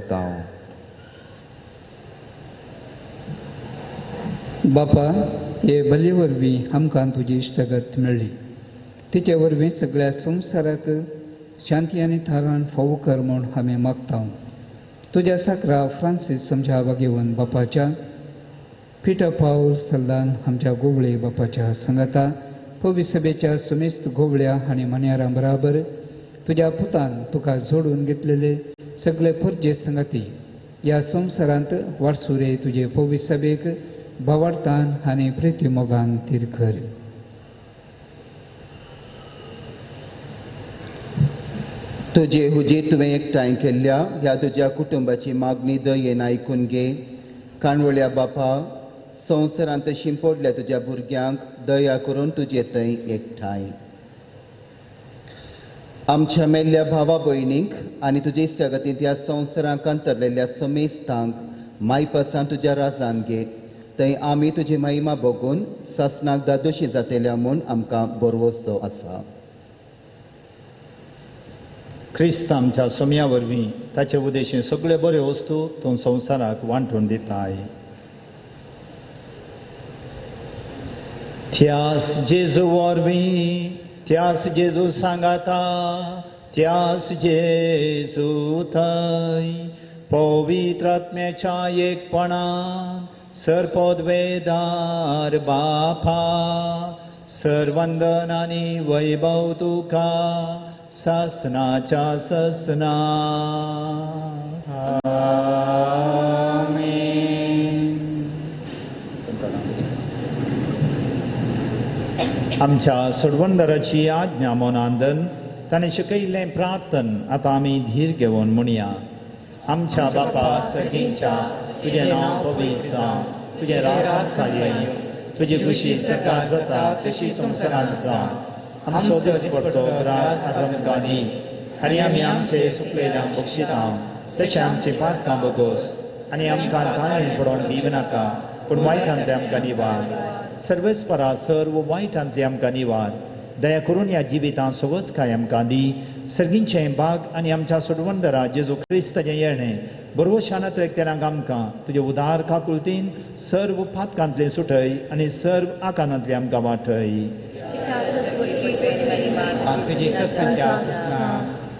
करता. बापा, हे बली वरवीं आमकां तुजी इश्टागत मेळ्ळी. तिचे वरवीं सगळ्या संवसाराक शांती आनी थारान फावो कर म्हूण आमी मागता. तुज्या साकरा फ्रांसीस समच्या बागेवन बापाच्या, पिटर पावल सल्लान आमच्या गोवळे बापाच्या संगाता, पवी सभेच्या सुमेस्त गोवळ्या आनी मन्यारां बराबर तुज्या पुतान तुका जोडून घेतलेले सगळे परजे संगाती ह्या संवसारांत वारसुरे तुजे पवी सभेक भावार्थान आनी प्रिती मोगान तीर कर. तुजे हुजीर तुवें एकठांय केल्ल्या ह्या तुज्या कुटुंबाची मागणी दयेन आयकून घे. काणवळ्या बापा, संवसारांत शिंपडल्या तुज्या भुरग्यांक दया करून तुजे थंय एकठांय. आमच्या मेल्ल्या भावा भयणींक आनी तुजे इश्टागतींत ह्या संवसारांक अंतरलेल्या समेस्तांक मायपासान तुज्या राजान घे. थंय आमी तुजी महिमा भोगून सासणाक दादोशी जातल्या म्हूण आमकां बरवसो आसा. क्रिस्त आमच्या सोम्या वरवीं ताचे उद्देशीन सगळे बऱ्यो वस्तू तूं संवसाराक वांटून दिताय. त्यास जेजू वरवीं, त्यास जेजू सांगाता, त्यास जेजू थंय पवित्र आत्म्याच्या एकपणान सरपदवेदार बापा, सर्वंदन आनी वैभव तुका सासनाच्या ससना. आमच्या सोडवणदाराची आज्ञा मनांदन ताणें शिकयिल्लें प्रार्थन आतां आमी धीर घेवन म्हणया. आमच्या बापा सगळींच्या, तुजें नांव पवित्र जावं, तुजें राज येवं, तुजी खुशी सरकार जाता तशी संवसारांत जावं. आमचो दिसपडटो ग्रास आज आमकां दी आनी आमी आमचे सुकलेल्यांक बक्षिता तशें आमची पातकां बोगोस आनी आमकां ताळें पडोवन दिवं नाका, पूण वायटांतले आमकां निवार. सर्वेस्परा सर्व वायटांतले आमकां निवार. दया करून ह्या जिवितांत सवसकाय आमकां दी. सर्गींचें भाग आनी आमच्या सोडवणदारा जेजू क्रिस्ताचें येणें बरोवशान त्रेकतेरांक आमकां तुजे उदार काकुळतीन सर्व पातकांतलें सुटय आनी सर्व आकांतांतलें आमकां वाटय.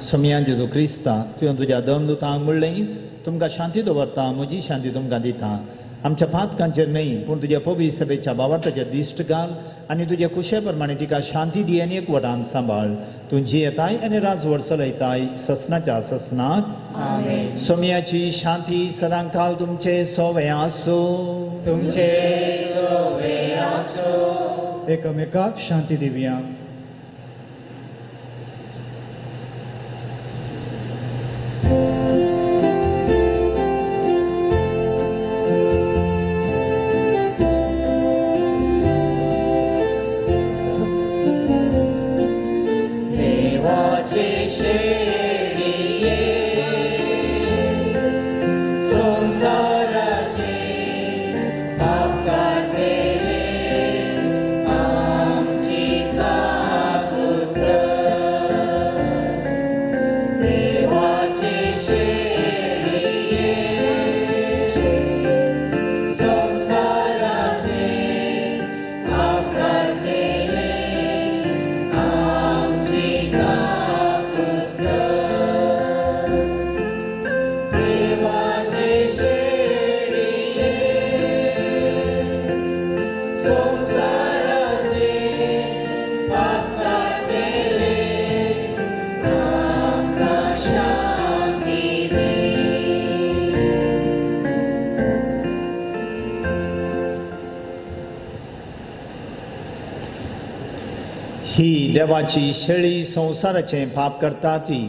सोमया जेजू क्रिस्ता, तुवें तुज्या दमदुतांक म्हणलें, तुमकां शांती दवरता, म्हजी शांती तुमकां दिता. आमच्या पातकांचेर न्हय पूण तुज्या पवित्र सभेच्या भावार्थाचेर दिश्ट घाल आनी तुज्या कुशे प्रमाणे तिका शांती दी आनी एकवटान सांबाळ. तूं जियेताय आनी राजवट चलयताय ससनाच्या ससनाक. सोमयाची शांती सदांकाल तुमचे सोवे आसूं. तुमचे सोवे आसूं. एकामेकाक शांती दिवया. ही देवाची शेळी संवसाराचें पाप करता ती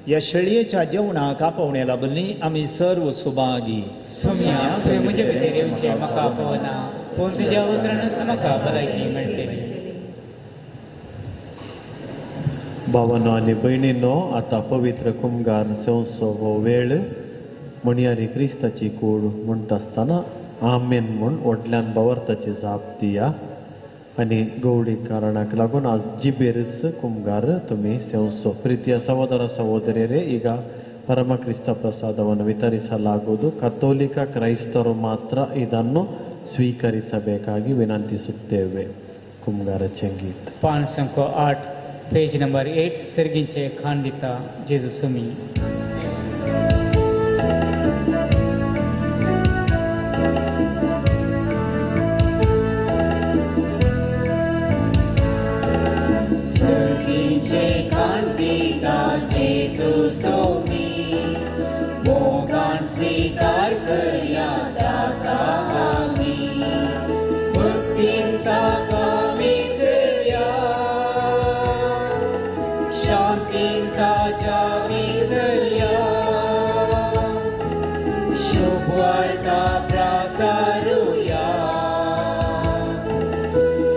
ह्या शेळयेच्या जेवणाक आपोवणे लाबली आमी सर्व सुभागी. सोम्या, तुवें म्हजे भितर येवचें म्हाका आपोवना, पूण तुज्या उतरानच म्हाका भलायकी मेळटली. भावानो आनी भयणीनो, आतां पवित्र कुमगार सेवचो हो वेळ म्हणयारी क्रिस्ताची कूड म्हणटा आसतना आमेन म्हूण व्हडल्यान भावार्थाची जाप दिया. आनी गवळी कारणाक लागून आज जिबेरच कुमगार तुमी सेवचो. प्रितीया सहोदरा सहोदरी रे, हिगा ಪರಮ ಕ್ರಿಸ್ತ ಪ್ರಸಾದವನ್ನು ವಿತರಿಸಲಾಗುವುದು. ಕಥೋಲಿಕ ಕ್ರೈಸ್ತರು ಮಾತ್ರ ಇದನ್ನು ಸ್ವೀಕರಿಸಬೇಕಾಗಿ ವಿನಂತಿಸುತ್ತೇವೆ. ಕುಮ್ಗಾರ ಚಂಗೀತ್ पान संको 8 पेज नंबर 8 सर्गींचे खान दिता जेजू सुमी. सर्गींचे खान दिता जेजू सुमी, मोगान स्वीकार करया ताका आमी, भक्तीन ताका विसरया, शांतीन ताच्या विसरया, शुभवार्ता प्रसारुया,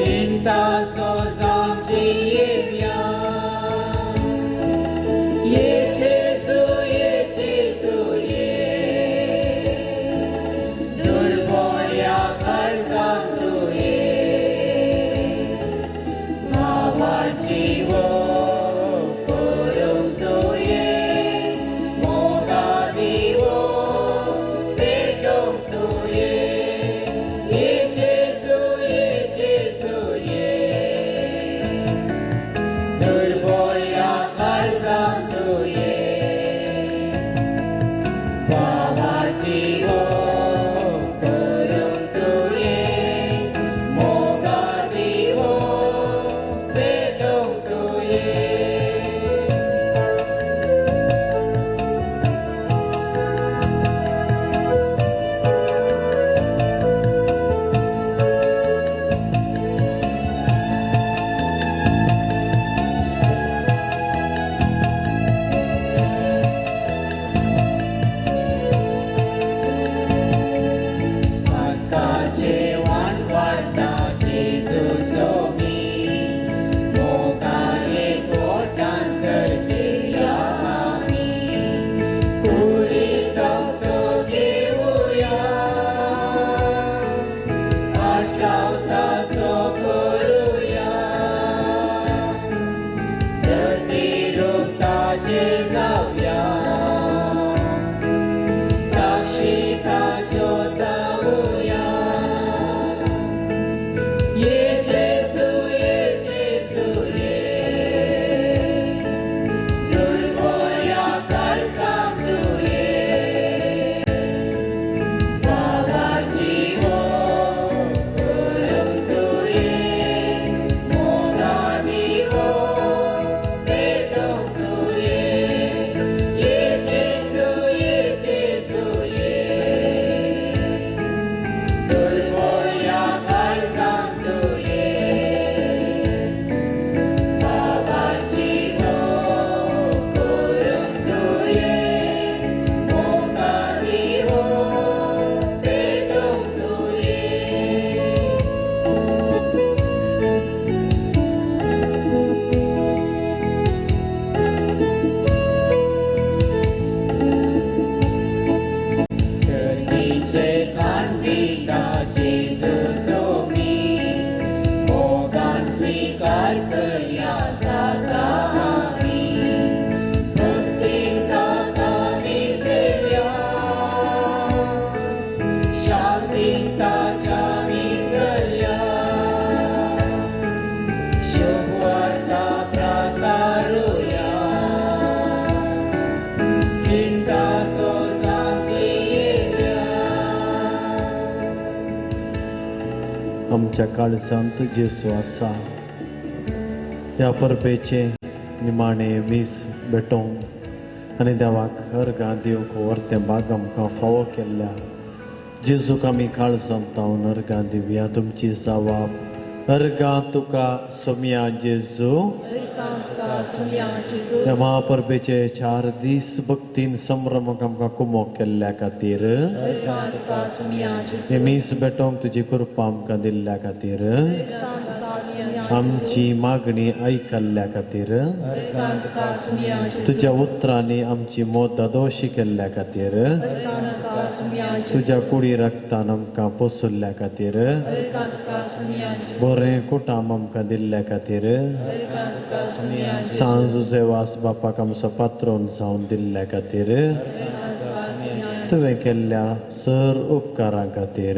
हिंतासो जामची येवया. ये जेजू, ये जेजू, ये दुर्बोळ्या काळजांत तूं ये, भावाची वो करूंक तूं ये, मोगा दिवो पेटोवंक तूं ये, ये जेजू, ये जेजू, ये दुर्बोळ्या काळजांत तूं ये, भावाची वो करूंक तूं ये, मोगा दिवो पेटोवंक तूं ये. आस्काचे वान वाडटा जेजू सोमी, मोगान एकवटान सरचेया आमी, कुरिसांचो घेवया, आटलावतासो करुया, प्रतिरूप ताचे जावया, साक्षी ताच्यो जावया. ये जेजू, ये जेजू, ये दुर्बोळ्या काळजांत तूं ये, भावाची वो करूंक तूं ये, मोगा दिवो पेटोवंक तूं ये, ये जेजू, ये जेजू, ये दुर्बोळ्या काळजांत तूं ये, भावाची वो करूंक तूं ये, मोगा दिवो पेटोवंक तूं ये. सर्गीचे खान दिता जेजू सोमी, मोगान स्वीकार करया ताका आमी, भक्तीन ताका विसरया, शांतीन ताच्या विसरया, शुभवार्ता प्रसारुया, हिंतासो जामची येवया. आमच्या काळजांत जेजू आसा. ह्या परबेचे निमाणे वीस भेटोवंक आनी देवाक अर्गां दिवंक व्हरतें भाग आमकां फावो केल्ल्या जेजूक आमी काळजांत तावन अर्गां दिवया. तुमची जवाब अर्गां तुका सोमया जेजू. ह्या महापरबेचे 4 दीस भक्तीन संभ्रमाक आमकां कुमोक केल्ल्या खातीर, हे मीस भेटोवंक तुजी कृपा आमकां दिल्ल्या खातीर, आमची मागणी आयकल्ल्या खातीर, तुज्या उतरांनी आमची मोत दादोशी केल्ल्या खातीर, तुज्या कुडी रक्तान आमकां पोसुल्ल्या खातीर, बरें कुटाम आमकां दिल्ल्या खातीर, सांज जुजेवास बापाक आमचो पात्रोन जावन दिल्ल्या खातीर, तुवें केल्ल्या सर उपकारां खातीर.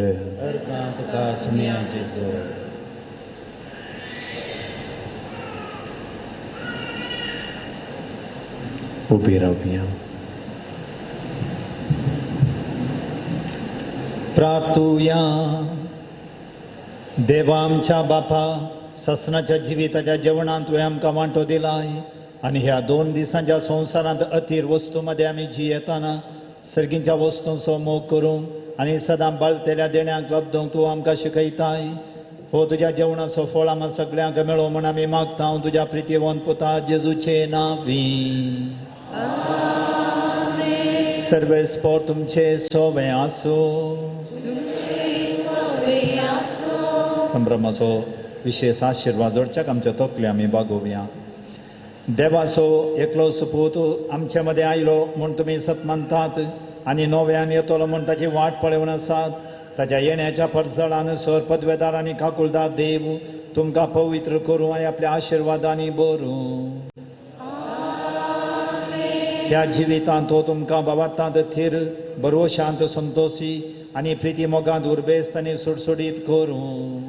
उबी रावया. प्रार्थुया. देवा आमच्या बापा, ससनाच्या जिविताच्या जेवणांत तुवें आमकां वांटो दिलाय आनी ह्या 2 दिसांच्या संवसारांत अथीर वस्तू मदें आमी जियेतना सर्गींच्या वस्तूंचो मोग करूंक आनी सदां बाळतेल्या देण्यांक लब्दोवंक तूं आमकां शिकयताय. हो तुज्या जेवणाचो फळ आमकां सगळ्यांक मेळो म्हूण आमी मागता तुज्या प्रितीवंत पुता जेजूचे नांवी. सर्वेस्पोर तुमचे सोवे आसूं. संभ्रमाचो विशेष आशिर्वाद जोडच्याक आमच्या तकले आमी बागोवया. देवाचो एकलो सुपूत आमचे मदें आयलो म्हूण तुमी सत मानतात आनी नव्यान येतलो म्हूण ताची वाट पळोवन आसात. ताच्या येण्याच्या परजळान सर पदवेदार आनी काकुलदार देव तुमकां पवित्र करूं आनी आपल्या आशिर्वादांनी बरूं. ह्या जिवितांत तो तुमकां बाबार्थांत थीर बरोशांत संतोशी आनी प्रिती मोगांत उर्बेस्त आनी सुडसुडीत करूं.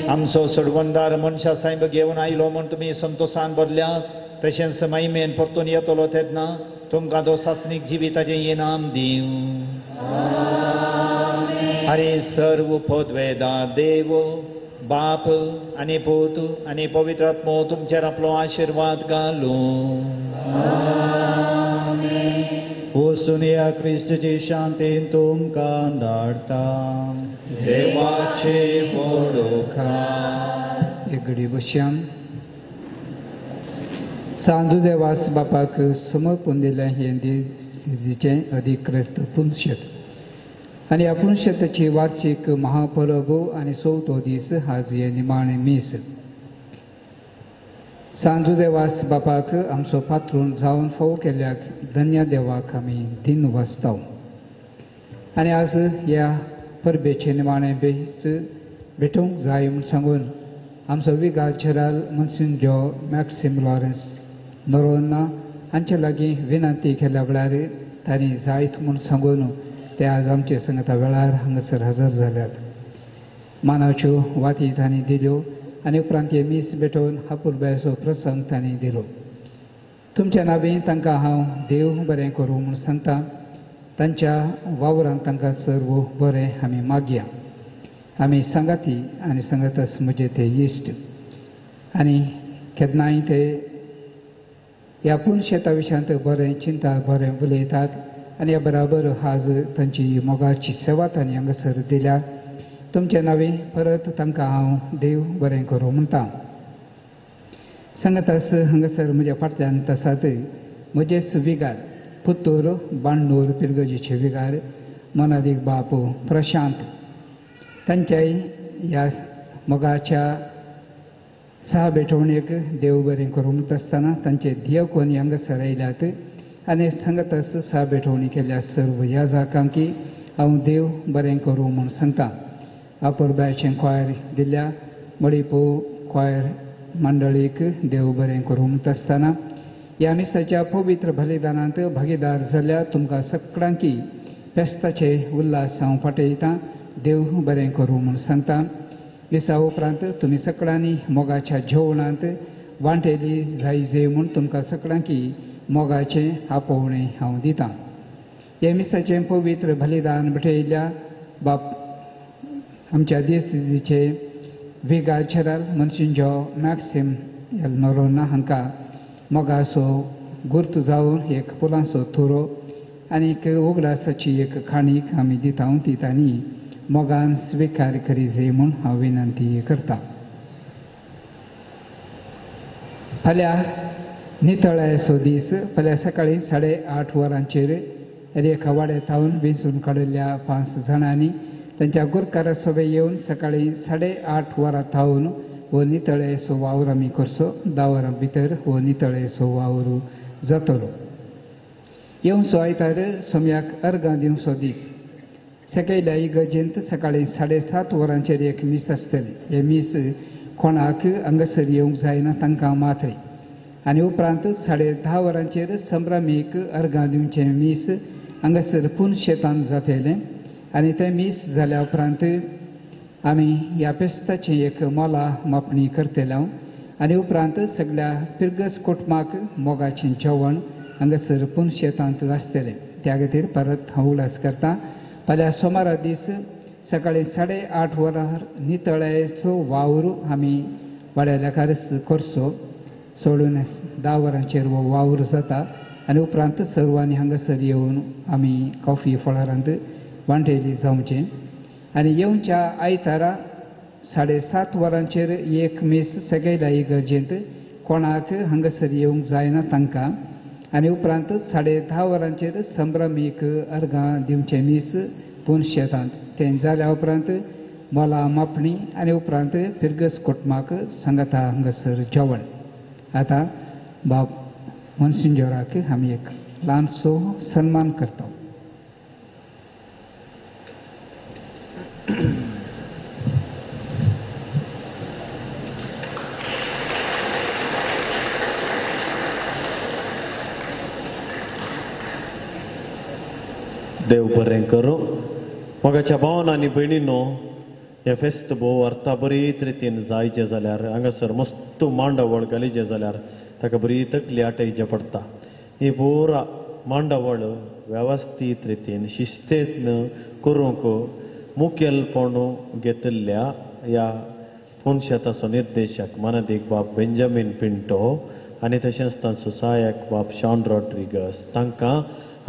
आमचो सोडवणदार मनशा सायब घेवन आयलो म्हूण तुमी संतोशान भरल्यात, तशेंच महिमेन परतून येतलो तेन्ना तुमकां तो सासणीक जिविताचें इनाम दिवं. आनी सर्व पदवेदार देव बाप आनी पूत आनी पवित्र आत्मो तुमचेर आपलो आशिर्वाद घालूं. वचून ह्या क्रिस्ताचे शांतीन तुमकां धाडटा. देवाचे वडोखान. एक घडी बसया. सांजू देवास बापाक समर्पण दिलें हें दिचें अधिकृत पुनशेत आनी ह्या पुनशेताची वार्षिक महापरब आनी चवथो दीस आज हे निमाणें मीस. सांजू देवास बापाक आमचो पात्रून जावन फावो केल्ल्याक धन्य देवाक आमी दिन वाचता. आनी आज ह्या परबेचे निमाणें बेस भेटोवंक जाय म्हूण सांगून आमचो विगार जेराल मनसिंजो मॅक्सिम लॉरन्स नोरोन्ना हांचे लागीं विनंती केल्या वेळार तांणी जायत म्हूण सांगून ते आज आमचे संगता वेळार हांगासर हजर जाल्यात. मानाच्यो वाती तांणी दिल्यो आनी उपरांत हे मीस भेटोवन हापुरब्याचो प्रसंग तांणी दिलो. तुमच्या नांवी तांकां हांव देव बरें करूं म्हूण सांगता. तांच्या वावरान तांकां सर्व बरें आमी मागया. आमी सांगाती आनी सांगातच म्हजे ते इश्ट आनी केन्नाय ते ह्या पुनशेता विशयांत बरें चिंता बरें उलयतात आनी ह्या बराबर आज तांची मोगाची सेवा तांणी हांगासर दिल्या. तुमच्या नांवी परत तांकां हांव देव बरें करूं म्हणटा. सांगातास हांगासर म्हज्या फाटल्यान आसात म्हजेच विगार पुत्तूर बांडूर पिरगजीचे विगार मनादीक बापू प्रशांत तांच्याय ह्या मोगाच्या सहा भेटवणेक देव बरें करूं म्हणटा आसतना तांचे ध्येय हांगासर आयल्यात आनी सांगतास सहा भेटवणी केल्या सर्व ह्या जाकांकी हांव देव बरें करूं म्हूण सांगता. अपुरबायचें क्वायर दिल्या मडिपो क्वायर मंडळीक देव बरें करूं म्हणटा आसतना ह्या मिसाच्या पवित्र बलिदानांत भागीदार जाल्या तुमकां सगळ्यांकी फेस्ताचे उल्हास हांव फाटयतां. देव बरें करूं म्हूण सांगता. मिसा उपरांत तुमी सगळ्यांनी मोगाच्या जेवणांत वांटेली जायजे म्हूण तुमकां सगळ्यांकी मोगाचें आपोवणें हांव दितां. हे मिसाचें पवित्र बलिदान भेटयल्ल्या बाप आमच्या देसीचे विगार जेराल मनसिंजो मॅक्सिम एल नोरोना हांकां मोगाचो गुर्त जावन एक फुलांचो थुरो आनी एक उगडासाची एक खाणीक आमी दिता ती तांणी मोगान स्विकार करी म्हूण हांव विनंती करता. फाल्यां नितळायेचो दीस. फाल्यां सकाळीं 8:30 वरांचेर रेखा वाड्या थावन वेंचून काडिल्ल्या 5 जाणांनी तांच्या गुरकारा सोबे येवन सकाळी 8:30 वरां थावन हो नितळेचो वावर आमी करचो. 10 वरां भितर हो नितळेचो वावर जातलो. येवचो आयतार सोम्याक अर्गां दिवचो दीस. सकयल्या इगर्जेंत सकाळी 7:30 वरांचेर एक मीस आसतलें. हें मीस कोणाक हांगासर येवंक जायना तांकां मात्र. आनी उपरांत 10:30 वरांचेर संभ्रमीक अर्गां दिवचें मीस हांगासर पुनशेतान जातलें. आनी तें मीस जाल्या उपरांत आमी ह्या फेस्ताचें एक मोला मापणी करतले. आनी उपरांत सगळ्या पिरगस कुटुंबाक मोगाचें जेवण हांगासर पुनशेतांत आसतलें. त्या खातीर परत हांव उगडास करता, फाल्यां सोमारा दीस सकाळी 8:30 वरां नितळायेचो वावर आमी वाड्याल्या कारस करचो. सोडून 10 वरांचेर हो वावर जाता. आनी उपरांत सर्वांनी हांगासर येवन आमी कॉफी फळारांत वांटेली जावचें. आनी येवच्या आयतारा 7:30 वरांचेर एक मीस सगळ्या इगर्जेंत कोणाक हांगासर येवंक जायना तांकां. आनी उपरांत 10:30 वरांचेर संभ्रमीक अर्गां दिवचें मीस पुनशेतांत. तें जाल्या उपरांत मोला मापणी आनी उपरांत फिरगस कुटुंबाक सांगाता हांगासर जेवण. आतां बाब मनसिंजोराक आमी एक ल्हानसो सन्मान करता. देव बरें करूं. मोगाच्या भावन आनी भयणीनो, हें फेस्त भोव अर्था बरीच रितीन जायचें जाल्यार हांगासर मस्त मांडावळ घालीचें जाल्यार ताका बरी तकली आटयचें पडटा. ही पुरा मांडावळ वेवस्थीत रितीन शिस्तेन करूंक मुखेलपण घेतिल्ल्या ह्या पुनशेताचो निर्देशक मानादीक बाब बेंजामीन पिंटो आनी तशेंच तांचो सहायक बाब शॉन रॉड्रिगस तांकां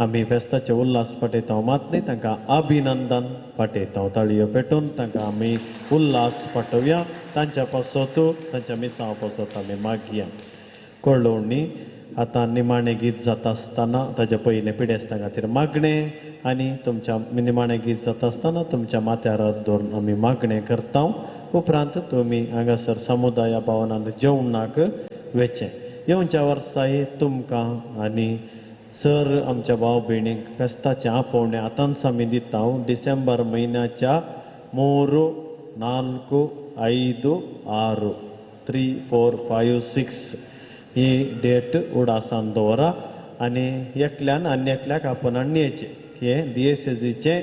आमी फेस्ताचे उल्हास पाठयता. मात न्ही, तांकां अभिनंदन पाठयता. ताळयो पेटून तांकां आमी उल्हास पाठोवया. तांच्या पासत, तांच्या मिसांव पासत आमी मागया. कळोवणी आतां निमाणें गीत जाता आसतना ताच्या पयलें पिडेस्तां खातीर मागणें आनी तुमच्या निमाणें गीत जाता आसतना तुमच्या माथ्यार हात दवरून आमी मागणें करता. उपरांत तुमी हांगासर समुदाया भवनांत जेवणाक वेचें. येवच्या वर्साय तुमकां आनी सर आमच्या भाव भयणीक फेस्ताचें आपोवणें आतांच आमी दिता. डिसेंबर म्हयन्याच्या 3, 4, 5, 6 3, 4, 5, 6 ही डेट उडासान दवरा आनी एकल्यान आनी एकल्याक आपोवन हाडचें. हें दियेसेजीचें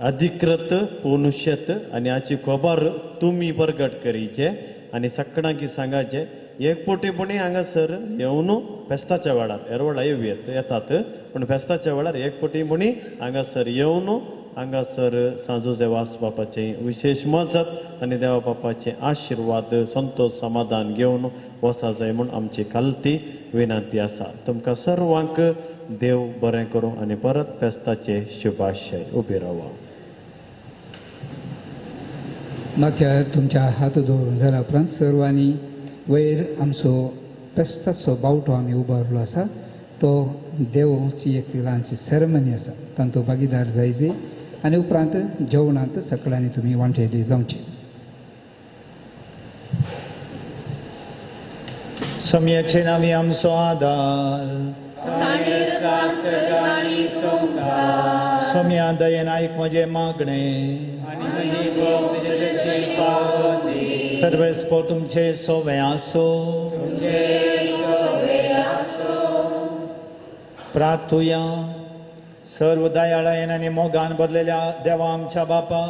अधिकृत पुनुशेत आनी हाची खबर तुमी प्रगट करीचे आनी सगळ्यांक सांगाचें. एक पोटीपणी हांगासर येवन फेस्ताच्या वेळार एरवळा येतात, पूण फेस्ताच्या वेळार एक पोटीपणी हांगासर येवन हांगासर सांजो देवास बापाचे विशेश मजत आनी देवा बापाचे आशिर्वाद संतोष समाधान घेवन वसा जाय म्हूण आमची खालती विनंती आसा. तुमकां सर्वांक देव बरें करूं आनी परत फेस्ताचे शुभाशय. उबी रावा. माथ्यार तुमच्या हात दवरून जाल्या उपरांत सर्वांनी वयर आमचो फेस्ताचो बावटो आमी उबारलो आसा. तो देवची एक ल्हानशी सेरेमनी आसा, तांचो भागीदार जायचे. आनी उपरांत जेवणांत सगळ्यांनी तुमी वांटेली जावची. सम्याचे नांवी आमचो आदार, सोम्या दयेन आयक म्हजें मागणें, सर्वेस्पोर तुमचे सोवे आसो. प्रार्थुया. सर्व दयाळायेन आनी मोगान भरलेल्या देवा आमच्या बापा,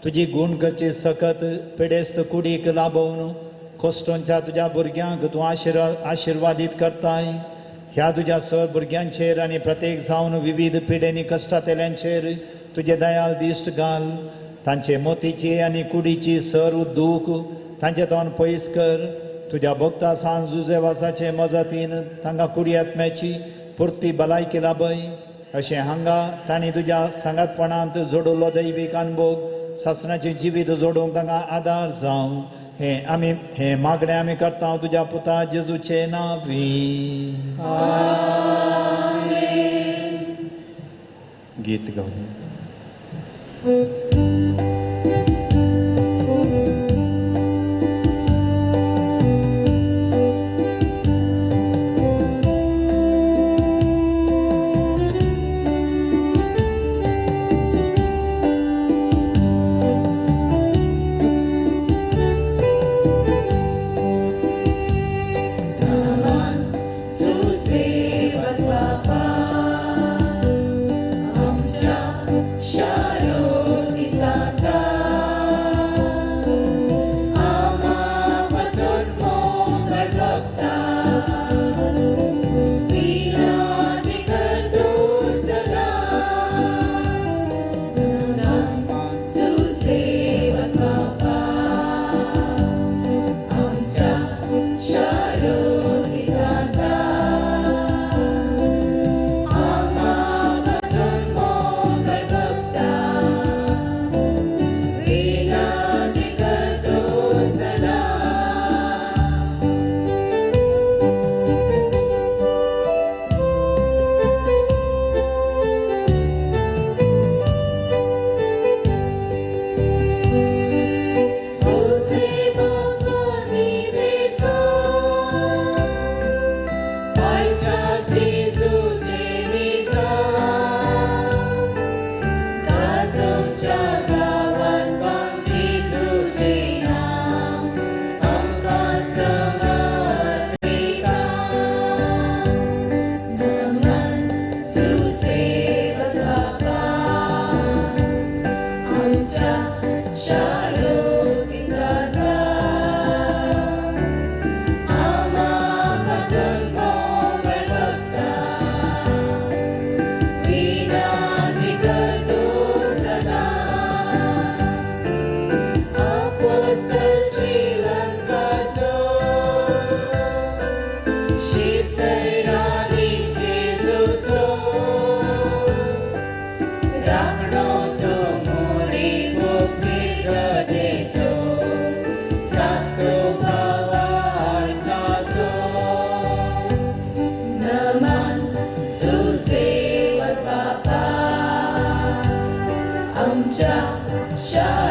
तुजी गूण करची सकत पिडेस्त कुडीक लाभोवन कोश्टोंच्या तुज्या भुरग्यांक तूं आशिर्वादीत करताय. ह्या तुज्या सर भुरग्यांचेर आनी प्रत्येक जावन विविध पिडेनी कश्टांतल्यांचेर तुजे दयाल दिश्ट घाल. तांचे मोतीची आनी कुडीची सर्व दूख तांचे तोंड पयस कर. तुज्या भक्ता सान जुजेवासाचे मजतीन तांकां कुडी आत्म्याची पुर्ती भलायकी लाभय. अशें हांगा तांणी तुज्या सांगातपणांत जोडिल्लो दैवीक अनभोग सासणाचें जिवीत जोडूंक तांकां आदार जावं. हें आमी हें मागणें आमी करता तुज्या पुता जेजूचे नांवी. गीत गावया. सुसेवस बापा आमच्या शारोती जाता आमापासून मोगळ बघता विनाती करतो सदा आपोस्तल श्रीलंकाचो शिस्तरानी जेजूचो राखणो तो मोरी पवित्र जेजू सासो भावात्माचो नमन सुसेवस बापा आमच्या शारोती